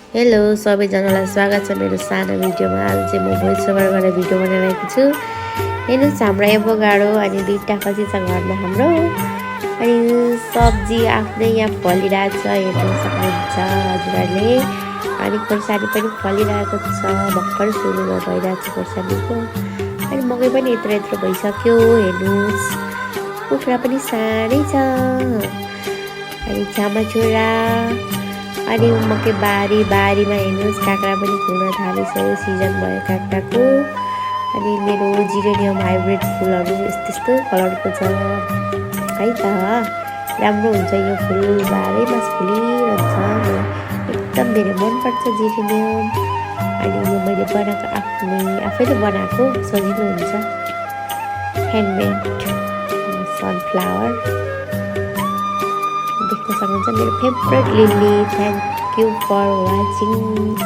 Hello सबैजनालाई स्वागत छ मेरो सानो भिडियोमा। आज चाहिँ म भोइस ओभर गरेर भिडियो बनाइरहेको छु। हेर्नुहोस् हाम्रो एभोकाडो अनि 2टा खसी छ घरमा हाम्रो। अनि सब्जी आफ्नै यहाँ फलिरहेको छ, हेर्न सक्नुहुन्छ हजुरहरूले। अनि खोर्सानी पनि फलिरहेको छ, भर्खर सुरुमा भइरहेको छ खोर्सानीको। अनि मकै पनि यत्रो यत्रो भइसक्यो हेर्नुहोस्। कुखुरा पनि सानै छ। अनि चामाचुरा अनि मकै बारीमा हेर्नुहोस् काँक्रा पनि फुल्न थालेछ, सिजन भयो काँक्राको। अनि मेरो जिरेनियम हाइब्रिड फुलहरू यस्तो कलरको छ है त। राम्रो हुन्छ यो फुल, बाह्रैमास फुलिरहन्छ। मलाई एकदम धेरै मनपर्छ जिरेनियम। अनि यो मैले बनाएको आफैले बनाएको, सजिलो हुन्छ। ह्यान्डमेड सनफ्लावर देख्न सक्नुहुन्छ, मेरो favourite lily. Thank you for watching.